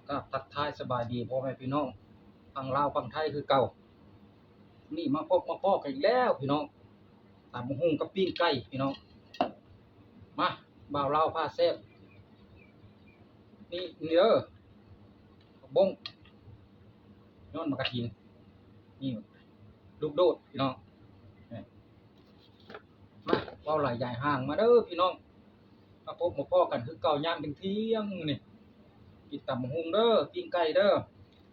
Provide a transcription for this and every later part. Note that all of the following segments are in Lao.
ກາບທັກທາຍສະບາຍດີພໍ່ແມ່ພີ່ນ້ອງຝັ່ງລາວຝັ່ງໄທຄືເກົ່າ. ນີ້ມາພົບມາພໍ້ກັນອີກແລ້ວພີ່ນ້ອງ, ຕຳບັກຫຸ່ງກັບປີ້ງໄກ່ພີ່ນ້ອງ. ມາ ບ່າວລາວພາແຊບ. ນີ້ ນີ້ເດີ ຜັກບົ້ງ ຍ້ອນໝາກກະທິນ ນີ້ ລູກໂດດພີ່ນ້ອງ. ມາ ເວົ້າຫຼາຍຢາຍຫ່າງ ມາເດີພີ່ນ້ອງ, ມາພົບມາພໍ້ກັນຄືເກົ່າຍາມທ່ຽງໆ ມື້ນີ້. ກິນຕຳບັກຫຸ່ງເດີ ປີ້ງໄກ່ເດີ.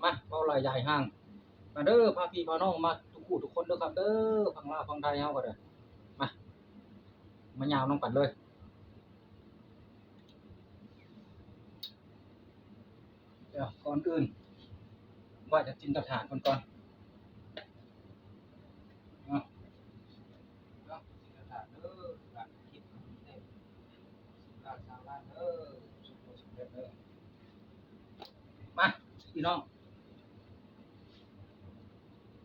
ມາ ເວົ້າຫຼາຍຢາຍຫ່າງ ມາເດີ ພາພີ່ພານ້ອງມາທຸກຜູ້ທຸກຄົນເດີຄັບເດີ, ຝັ່ງລາວຝັ່ງໄທເຮົາກໍເດີ. ມາ ມາຍາວນຳກັນເລີຍ. ດຽວກ່ອນອື່ນ ໄຫວ້ພະຈິນຕະຖານເພິ່ນກ່ອນ. ເນາະ ເນາະ ຈິນຕະຖານເດີ ການຄິດເດີ ການສ້າງງານເດີ ປະສົບຜົນສຳເລັດເດີ. ມາ ພີ່ນ້ອງ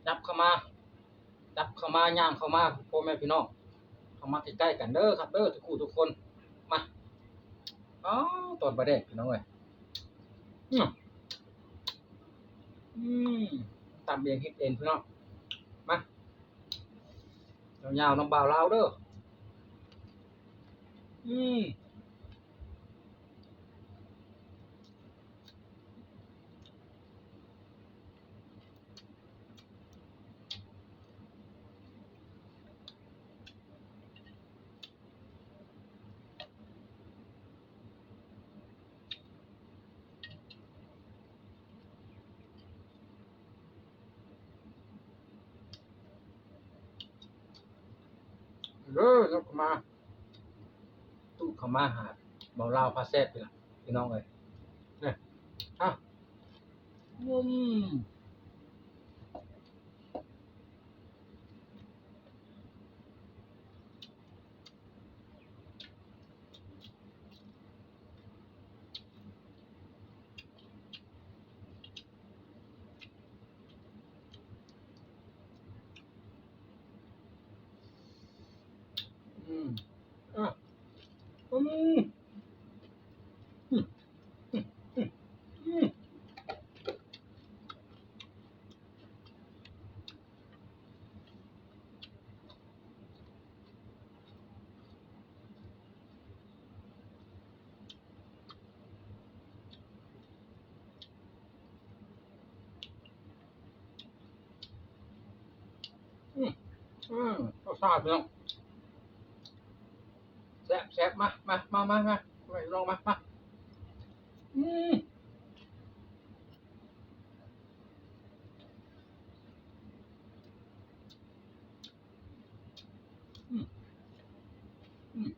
ຍັບເຂົ້າມາ ຈັບເຂົ້າມາ ຍ່າງເຂົ້າມາ ພໍ່ແມ່ພີ່ນ້ອງ ເຂົ້າມາໃກ້ໆ ກັນເດີຄັບເດີ ທຸກຜູ້ທຸກຄົນ. ມາ ອໍ ຕອນປາແດກພີ່ນ້ອງເອີຍ. ອືມ ອືມ ຕຳເອງເຮັດເອງພີ່ນ້ອງ. ມາ ຍາວໆ ນຳບ່າວລາວເດີ. ອືມ. ເດີ ຍົກເຂົ້າມາ ຕຸເຂົ້າມາຫາເບົາລາວພາແຊບນີ້ລະ ພີ່ນ້ອງເອີຍ. ນີ້ ເອົາ ອືມ. ອືມ ອ່ະ ອືມ ອືມ ອືມ ອືມ. ອືມ ອືມ ລົດຊາດພີ່ນ້ອງ ແຊບໆ ມາ ມາ ມາ ມາ ມາ ພີ່ນ້ອງ ມາ ມາ ອືມ. ອືມ ອືມ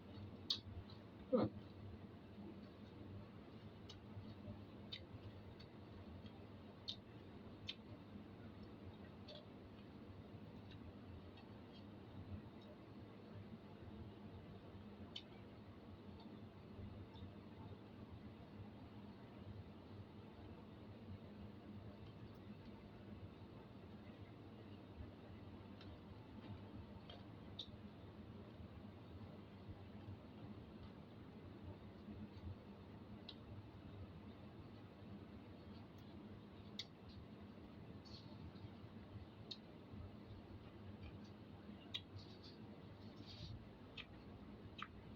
ອືມ.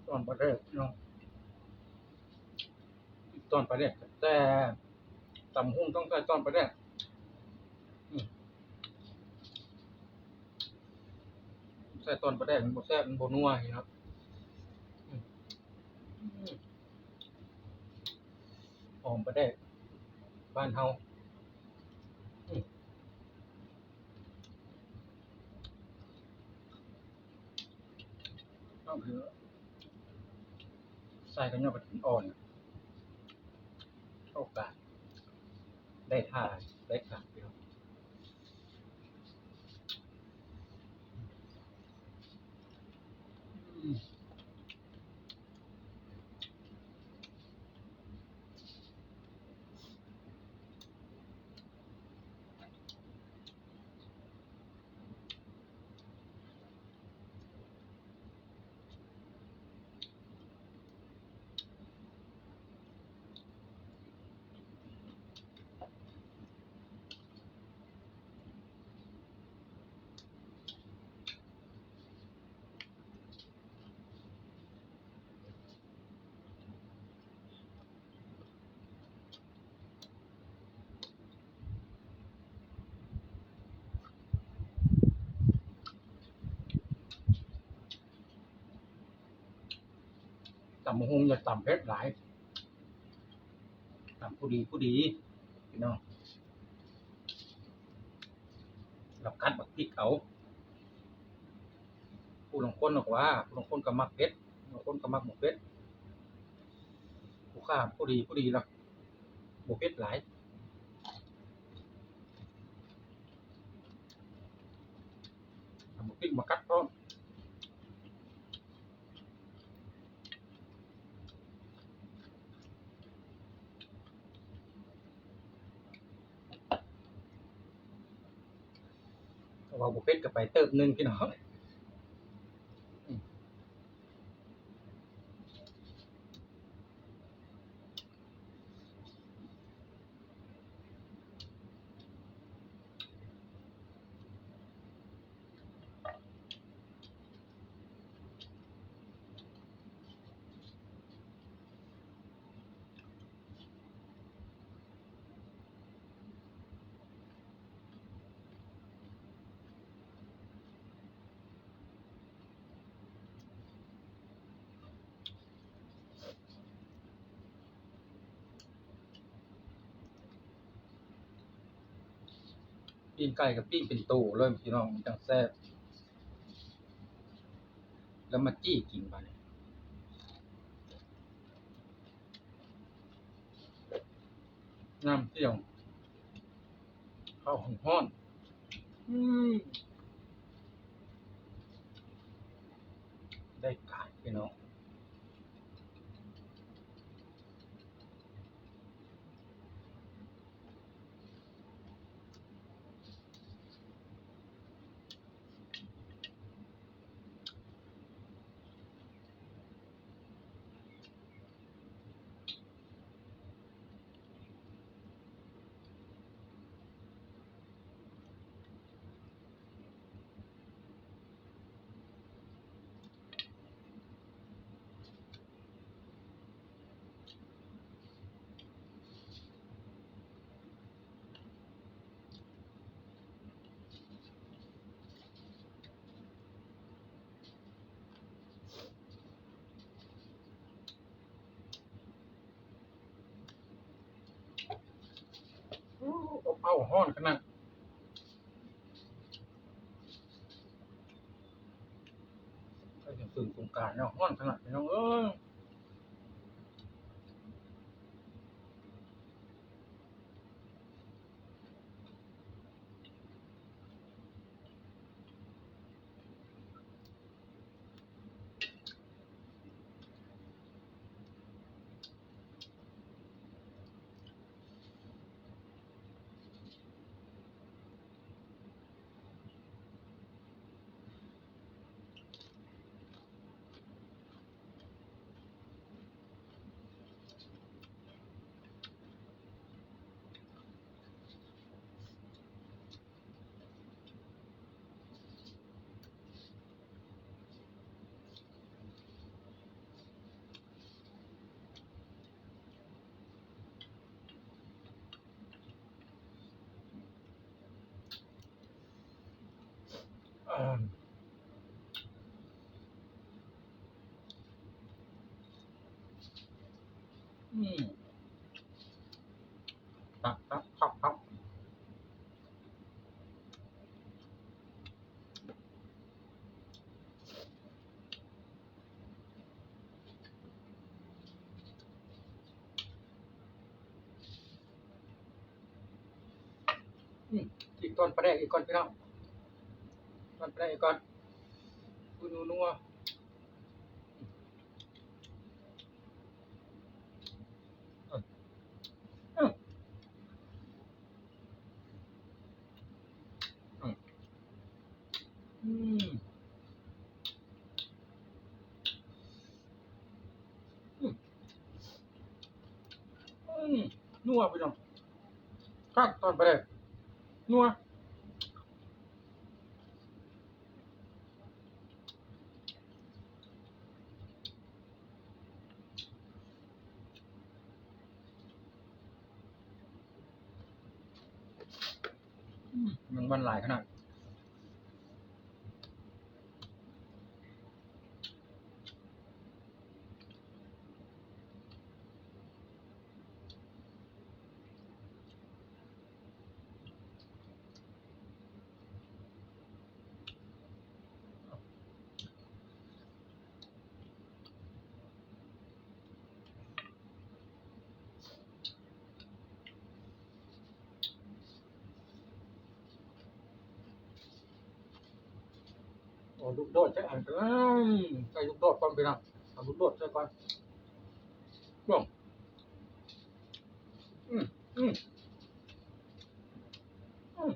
ຕອນປາແດກເນາະ ຕອນປາແດກ ແຊບ ຕຳຫຸ່ງຕ້ອງໃສ່ຕອນປາແດກ ອືມ ໃສ່ຕອນປາແດກມັນບໍ່ແຊບ ມັນບໍ່ນົວເນາະ ອືມ ອືມ. ຫອມປາແດກບ້ານເຮົາ ອືມ ຕ້ອງໃສ່ກັນຍອດກະຖິນອ່ອນ ໂອກາດໄດ້ທ່າໄດ້ການ ອືມ. ອືມ ຕຳບັກຫຸ່ງຢ່າຕຳເຜັດຫຼາຍ ຕຳພໍດີພໍດີພີ່ນ້ອງ ແລ້ວກັດບັກພິກເອົາ. ຜູ້ລາງຄົນນະວ່າ ຜູ້ລາງຄົນກໍມັກເຜັດ ບາງຄົນກໍມັກບໍ່ເຜັດ ຜູ້ຂ້າພໍດີພໍດີລະ ບໍ່ເຜັດຫຼາຍ. ເອົາໝາກພິກມາກັດພ້ອມ ເວົ້າບໍ່ເປັນກໍໄປເຕີບໜຶ່ງພີ່ນ້ອງ. ປີ້ງໄກ່ກໍປີ້ງເປັນໂຕເລີຍພີ່ນ້ອງ ມັນຈັ່ງແຊບ ແລ້ວມາຈີ່ກິນບາດນີ້ ນ້ຳຈຽວ ເຂົ້າຮ້ອນໆ ອືມ ໄດ້ການພີ່ນ້ອງ. ໂອ້ ອົບເອົາ ຮ້ອນຂະໜາດ ໃກ້ຈະເຖິງສົງການແລ້ວ ຮ້ອນຂະໜາດ ພີ່ນ້ອງເອີຍ. ອືມ ຄັກໆໆໆ. ອືມ ອີກກ່ອນປາແດກ ອີກກ່ອນພີ່ນ້ອງ ກ່ອນປາແດກ ອີກກ່ອນ ອຸນົວໆ. ອືມ ອືມ ອືມ ອືມ ອືມ ນົວພີ່ນ້ອງ ຄັກຕອນປາແດກ ນົວ. ອືມ ແມງວັນຫຼາຍຂະໜາດ. ເອົາລູກໂດດໃສ່ອັນ ອືມ ໃສ່ລູກໂດດກ່ອນພີ່ນ້ອງ ເອົາລູກໂດດໃສ່ກ່ອນ ອືມ ອືມ ອືມ.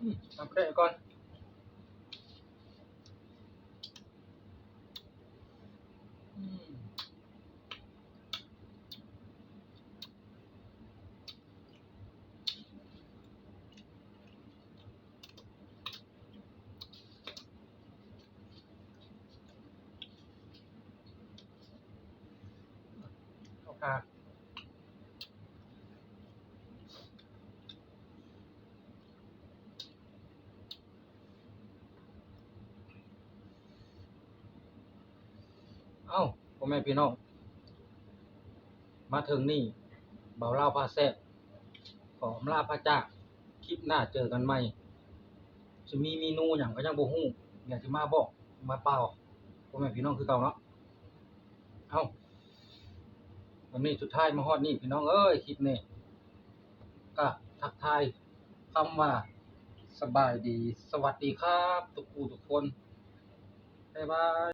ອືມ ເອົາໄປກ່ອນ ອືມ. ເອົາຄ່າ ເອົ້າ ພໍ່ແມ່ພີ່ນ້ອງ ມາເຖິງນີ້ ບ່າວລາວພາແຊບ ຂໍອຳລາພາຈາກ ຄລິບໜ້າເຈີກັນໃໝ່ ຊິມີເມນູຫຍັງກໍຍັງບໍ່ຮູ້ ດຽວຊິມາບອກມາກ່າວ ພໍ່ແມ່ພີ່ນ້ອງຄືເກົ່າເນາະ ເອົ້າ ວັນນີ້ສຸດທ້າຍມາຮອດນີ້ ພີ່ນ້ອງເອີຍ ຄລິບນີ້ ກະທັກທາຍຄຳວ່າ ສະບາຍດີ ສະຫວັດດີຄັບ ທຸກຜູ້ທຸກຄົນ ບາຍບາຍ.